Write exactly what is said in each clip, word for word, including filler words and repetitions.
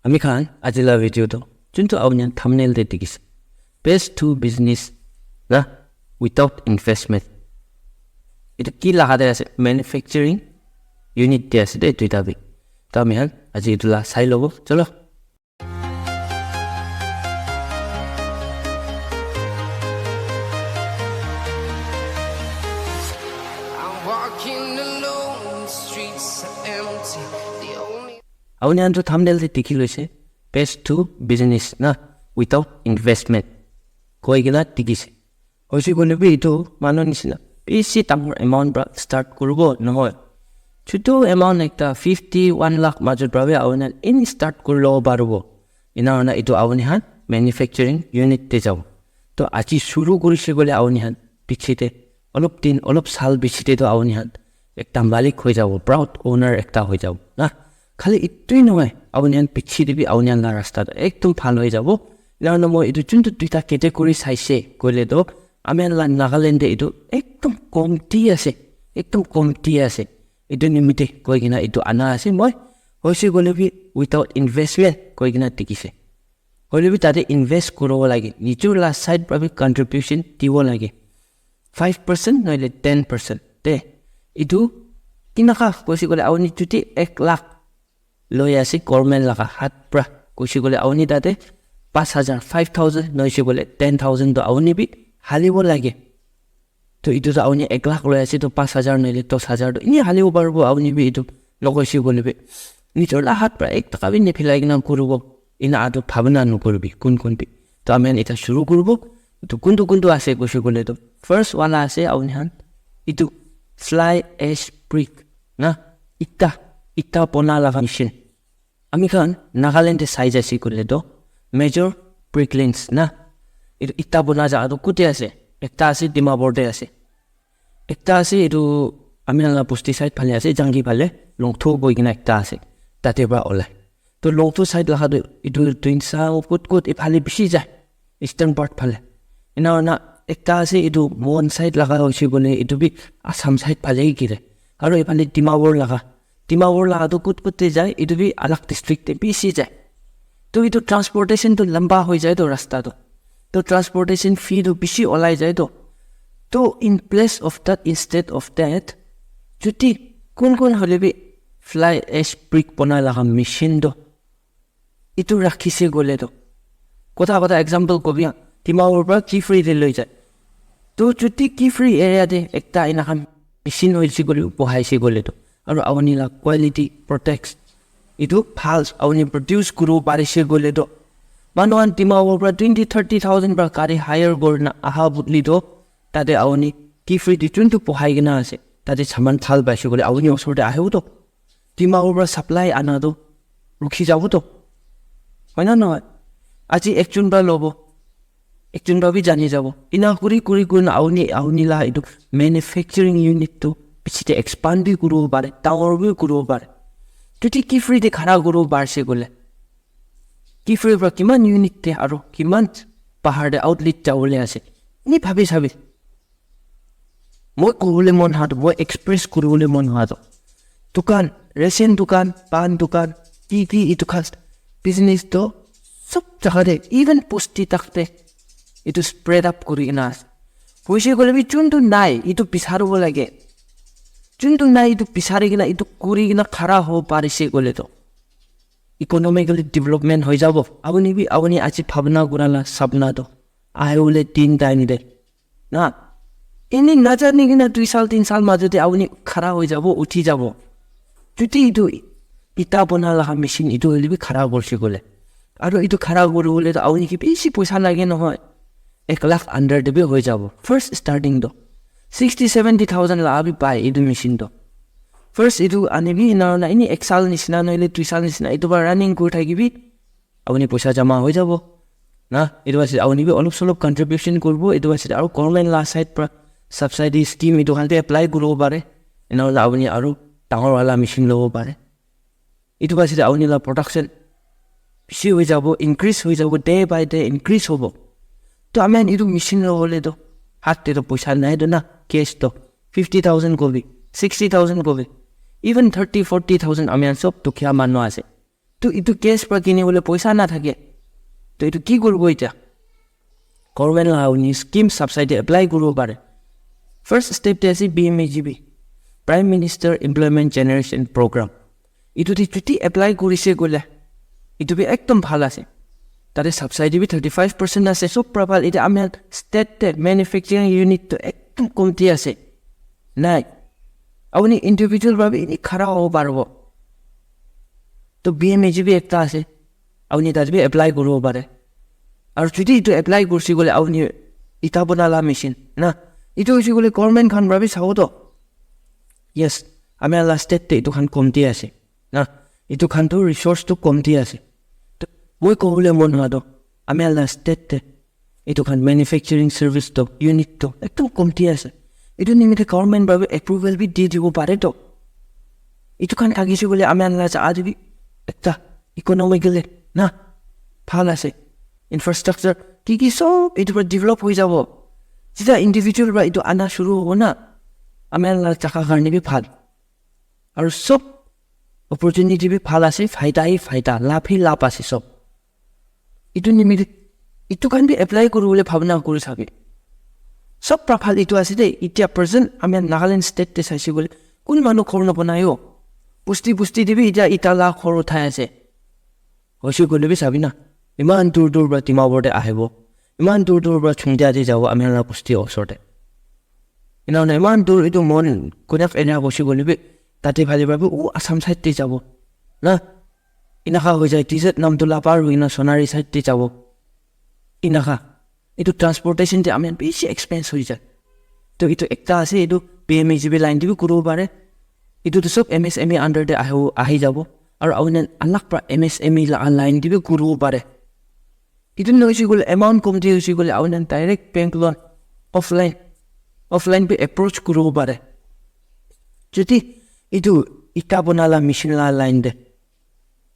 Ami khan aji la video to juntu aunian thumbnail te dikise, best to business na without investment. Itu ki laga de ase? Manufacturing unit de ase de duita bi. To ami khan aji itu la sai lobo. Chalo. I'm walking alone, the streets are empty. The only Aunian to thumbnail te dikhi loise, best to business na without investment. Koi kena dikise. Hoise koile bi itu manu nisina bishi dangor amount pra start kuribo nohoi. Chutu amount ekta fifty, one lakh majot pra bi aunian ini start kuri lobo paribo. Ina hona itu auni khan manufacturing unit te jabo. To aji shuru kurise koile auni khan piche te olop din, olop sal piche te to auni khan ekta malik hoi jabo, proud owner ekta hoi jabo na. Khali itui nohoi, auni khan piche te bi auni khan la rasta to ekdom bhal hoi jabo. Ina hona moi itu juntu duita category saise koile to ami khan la Nagaland te itu ekdom komti ase, ekdom komti ase. Itu nimite koi kena itu ana ase moi. Hoise koile bi without investment koi kena dikise. Hoile bi tate invest kuribo lage. Nijor la side pra bi contribution dibo lage. Five percent nohole ten percent. Te, itu kinaka koise koile auni chuti ek lakh loi ase government laga hat pra. Koise koile auni tate pas hajar, five thousand nohole koile ten thousand to auni bi halibo lage. To itu to auni ek lakh loi ase to pas hajar nohole dos hajar to ini halibo paribo auni bi itu nokoise koile bi. Nijor la hat pra ek taka bi niphilai kena kuribo. Ina atu bhabna nokuribi kun kun bi. To ami khan eta shuru kuribo. To kuntu kuntu ase koise koile to. First wala ase auni khan. Itu fly ash brick na. Ita, ita bona laga machine. Ami khan Nagaland te sai jaise koile to major brick links na. Itu ita bona jaga to kute ase? Ekta ase Dimapur te ase. Ekta ase itu ami khan la bosti side phale ase, Jangi phale, Longtho koi kena ekta ase. Tate pra olai. To Longtho side laga to itu Tuensang kut kut iphale bishi jai. Eastern part phale. Ena hona ekta ase itu Mon side laga hoise koile itu bi Assam side phale hi gire. Aro iphale Dimapur laga. Dimapur laga tu kut kut te jai, itu bi alag district te bishi jai. To itu transportation tu lamba hoi jai to rasta tu. To transportation fee tu bishi olai jai to. To in place of that, instead of that, chuti kun kun hole bi fly ash brick bona laga machine to itu rakhise koile to. Kotha kotha example kobi ha, Dimapur pra Kiphire te loi jai. To chuti Kiphire area te ekta ena khan machine hoise koile, bohaise koile to. Aro auni la quality products itu bhal auni produce kuribo parise koile to. Manu khan Dimapur pra twenty, thirty thousand pra gari hire kurina aha budli to tate auni Kiphire te juntu bohai kena ase. Tate saman bhal paise koile auni osor te ahibo to. Dimapur pra supply ana tu rukhi jabo to. Hoi na nohoi? Aji ekjon pra lobo, ekjon pra bi jani jabo. Ina kuri kuri kuri na auni, auni la itu manufacturing unit tu piche te expand bi kuribo pare, dangor bi kuribo pare. Chuti Kiphire te khara kuribo parise koile. Kiphire pra kiman unit te aro kiman bahar te outlet jabole ase. Ni bhabi sabi. Moi kobole mon ha to, moi express kuribole mon ha to. Dukan, ration dukan, pan dukan, ki ki itu khan business to sob jaga te, even bosti tak te itu spread up kuri kena ase. Hoise koile bi juntu nai, itu bisaribo lage. Juntu nai, itu bisari kena, itu kuri kena khara hobo parise koile to economically development hoi jabo. Apuni bi, apuni aji bhabna kura la sapna to ahibole din time te na, ini najani kena dui sal, tin sal majote apuni khara hoi jabo, uthi jabo. Chuti itu ita bona laga machine itu hoile bi khara kurse koile. Aru itu khara kuribole to apuni ke bishi poisa lage nohoi. Ek lakh under te bi hoi jabo. First starting to sixty, seventy thousand la abi pai itu machine to. First itu anibi, ena hoina ini ek sal nisina nohole dui sal nisina itu ba running kuri thakibi, apuni poisa jama hoi jabo. Na, itu ase apuni bi olop solop contribution kuribo, itu ase aru government la side pra subsidy scheme itu khan te apply kuribo pare. Ena hoile apuni aru dangor wala machine lobo pare. Itu ase apuni la production bishi hoi jabo, increase hoi jabo, day by day increase hobo. To ami khan itu machine lobole to hat te to poisa nai to na, cash to fifty thousand kobi, sixty thousand kobi, even thirty, forty thousand ami khan sob dukhiya manu ase. To itu cash pra kini bole poisa na thake. To itu ki koribo itya? Government la uni scheme subsidy apply koribo pare. First step te ase P M A G P, Prime Minister Employment Generation Program. Itu te chuti apply korise koile, itu bi ekdom bhal ase. Tate subsidy bi thirty five percent ase. Sob pra bhal, ite ami state te manufacturing unit to ekdom komti ase. Nai. Apuni individual bhabe ini khara hobo paribo. To P M A G P ekta ase. Apuni tate bi apply koribo pare. Aru chuti itu apply korisi koile apuni ita bona la machine na. Itu hoise koile government khan bhabe sabo to. Yes, ami la state te itu khan komti ase. Na, itu khan tu resource tu komti ase. To, moi kobole mon hwa to, ami la state te itu khan manufacturing service to, unit to, ekdom komti ase. Itu nimite government bhabe approval bi di dibo pare to. Itu khan thakise koile ami la jaga te bi ekta economically na, bhal ase. Infrastructure, ki ki sob itu pra develop hoi jabo. Jita individual pra itu ana shuru hobo na, ami la jaga karne bi bhal. Aru sob opportunity bi bhal ase, faida hi faida, labh hi labh ase sob. Itu nimite, itu khan bi apply kori bole bhabna kori sabi. Sob pra bhal itu ase de, itya present ami Nagaland state te saise koile, kun manu ghor na banai o. Busti busti te bi itya ita la ghor uthai ase. Hoise koile bi sabi na, iman dur dur pra Dimapur te ahibo, iman dur dur pra Chungtia te jabo, ami la busti osor te. Ina hoina iman dur itu mon Konyak area hoise koile bi, tate phale pra bi u Assam side te jabo. Na, inaka hoi jai, T Z Namtola par hoi kena Sonari side te jabo. Inaka. Itu transportation te ami khan bishi expense hoi jai. To itu ekta ase, itu P M A G P line te bi kuribo pare. Itu tu sob M S M E under te ahi, ahi jabo. Aru apuni khan alag pra M S M E la line te bi kuribo pare. Itu nohoise koile amount komti hoise koile apuni khan direct bank loan offline, offline bi approach kuribo pare. Jodi itu ita bona la machine la line te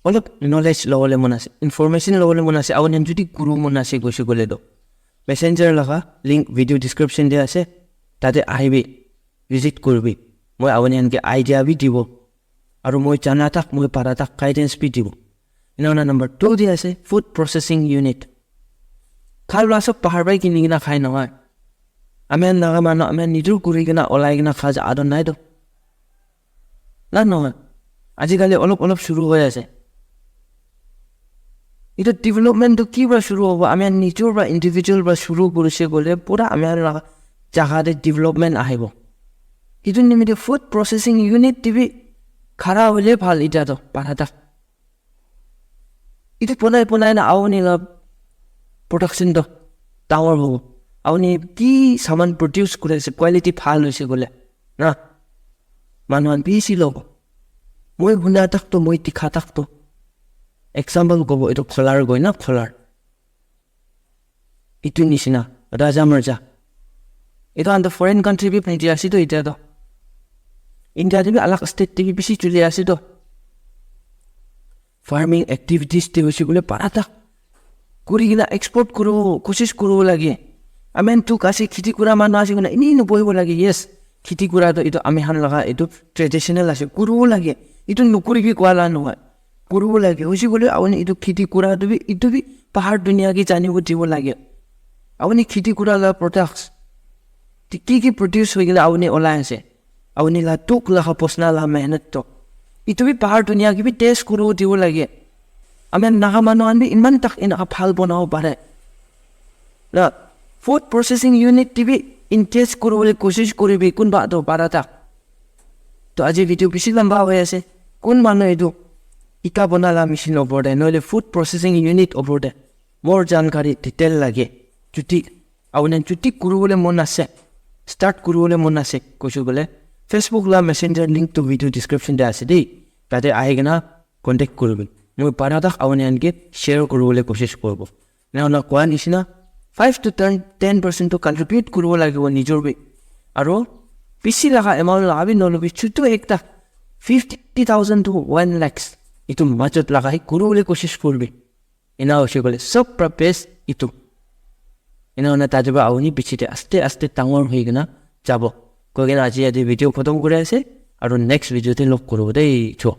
olop knowledge lobole mon ase, information lobole mon ase, apuni khan jodi kuribo mon ase koise koile to Messenger laga link video description te ase, tate ahibi, visit kuribi. Moi apuni khan ke idea bi dibo. Aru moi jana tak, moi para tak guidance bi dibo. Ena hoina number two te ase food processing unit. Khai la sob bahar pai kini kena khai nohoi. Ami khan Naga manu, ami khan nijor kuri kena olai kena kha ja adon nai to. Na nohoi. Ajikali olop olop shuru hoi ase. Itu development tu ki pra shuru hobo? Ami khan nijor pra, individual pra shuru kurise koile pura ami khan laga jaga te development ahibo. Itu nimite food processing unit te bi khara hoile bhal itya to, para tak. Itu bonai bonai na apuni la production to dangor hobo. Apuni ki saman produce kuri ase, quality bhal hoise koile na, manu khan bishi lobo. Moi huna tak to, moi dikha tak to. Example kobo, itu kholar koi na, kholar. Itu nishina, Raja Marja. Itu khan to foreign country bi phundi ase to itya to. India te bi alag state te bi bishi chuli ase to. Farming activities te hoise koile para tak kuri kena export kuribo, koshish kuribo lage. Ami khan tuk ase, kheti kura manu ase koina eni nobohibo lage. Yes, kheti kura to itu ami khan laga itu traditional ase, kuribo lage. Itu nokuri bi koa la nohoi, kuribo lage. Hoise koile apuni itu kheti kura tu bi, itu bi bahar dunia ke janibo dibo lage. Apuni kheti kura la products, ti ki ki produce hoi kena apuni olai ase, apuni la dukh laga posna la mehnat to, itu bi bahar dunia ke bi taste kuribo dibo lage. Ami Naga manu khan bi iman tak enaka bhal banabo pare. Na, food processing unit te bi engage kuribole koshish kuribi, kunba to para tak. To aji video bishi lamba hoi ase. Kun manu itu ita bona la machine opor te, nohole food processing unit opor te more jankari detail lage, chuti, apuni chuti kuribole mon ase, start kuribole mon ase koise koile, Facebook la messenger link to video description te ase dei. Tate ahi kena contact kuribi. Moi para tak apuni khan ke share kuribole koshish kuribo. Ena hoina koa nishina, five to ten, ten percent to contribute kuribo lagibo nijor bi. Aru bishi laga amount laga bi nolobi, chutu ekta fifty thousand to one lakhs, itu majot laga hi kuribole koshish kuribi. Ena hoise koile sob pra best itu. Ena hoina tate pra apuni piche te aste aste dangor hoi kena jabo. Koi kena aji yate video khotom kuri ase, aru next video te log kuribo dei, cho.